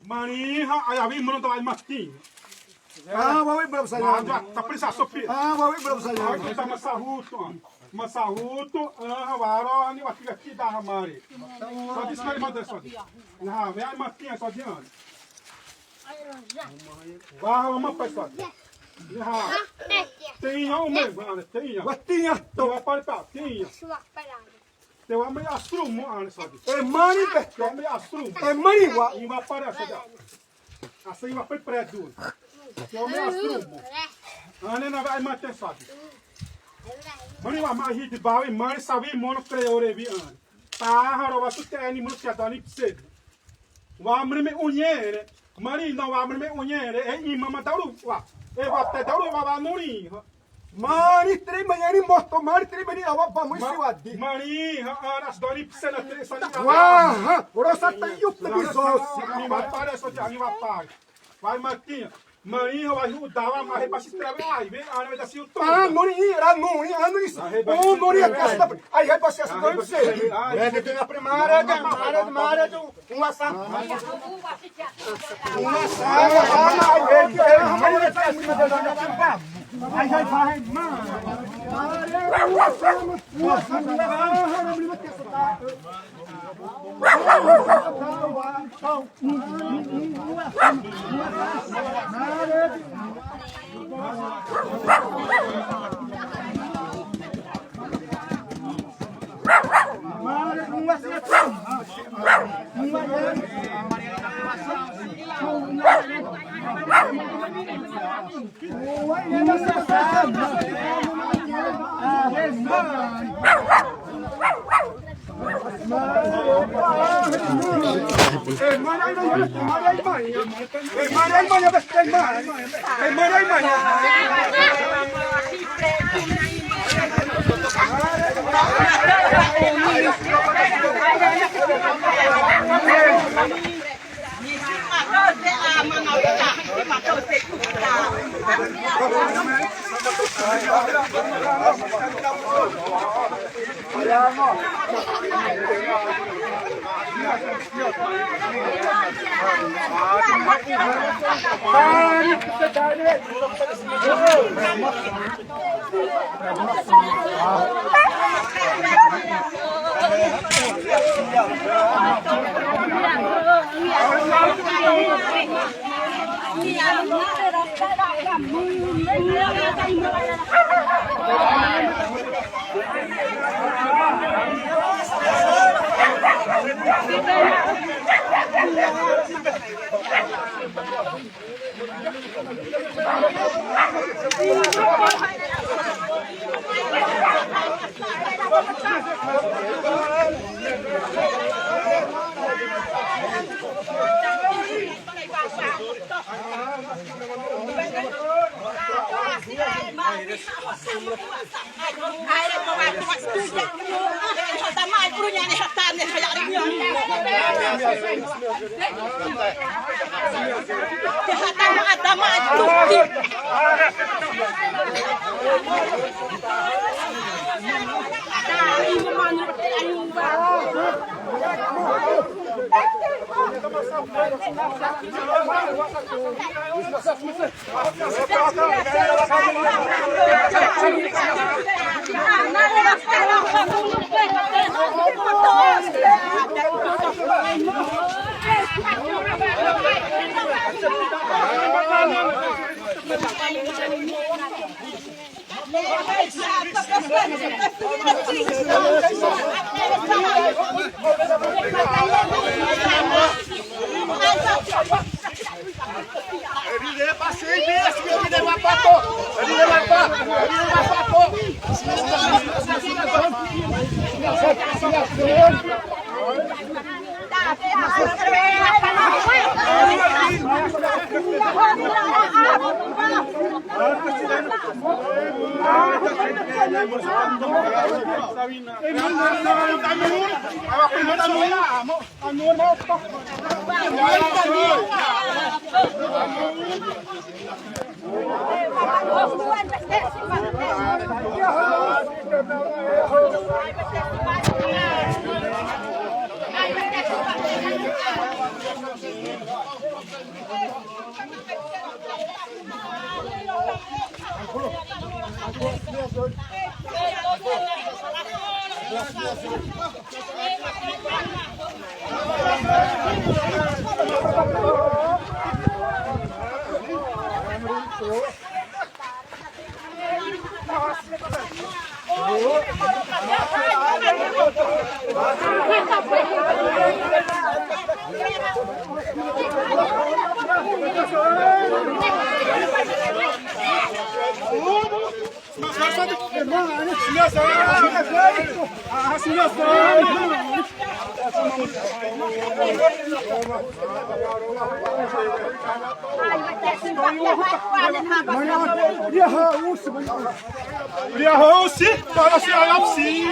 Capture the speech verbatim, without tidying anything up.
Marĩ hã, a'â wẽ mono da wa'ai ma tinha. Ah, wa wẽ bra sa ya. Manda, tá por isso a Sofia. Ah, wa wẽ bra sa ya. Tá, tá, ma sahuto, ma sahuto, ah, wa ro, ni wa tiga ki da ha mare. Só diz que ele manda só. Na, wẽ ai ma tinha só de ano. Wa, wa ma pa só. Na. Tinha o meu, mano, tinha. Wa tinha. Tô. Wa pa, tinha. Te wa me astrumo ane sabi. E mani pe. Te wa me astrumo. E mani wa. Iwa para sabi. Asa iwa pe predu. Te wa me astrumo. Ane na wa'ai ma te sabi. Mani wa ma hi di bawi mani sabi mono creore bi ane. Ta haro wa su te ani mono ke dani pse. Wa mani me unyere. Mani na wa mani me unyere. E ima ma daru wa. E wa te daru wa wa nuri. Mari três manhã ni moto, mari três manhã ni awa ba mu siwadi. Mari, ha, ha, nas doni pse na três sani. Wa, ha, ora sa ta yup na bisos. Ni ma para so de ani wa pa. Vai matinha. Mari, ha, wa hu dawa ma he pasi trave ai ve, ana da si uto. Ah, mori i ra mori anu ni. Oh, mori a kasta. Ai he pasi asa doni pse. Ai, de na primária, de mara, mara, de Uma sala. Uma sala. Ai, ai, ai, mano. Riahosi, para si ayapsi.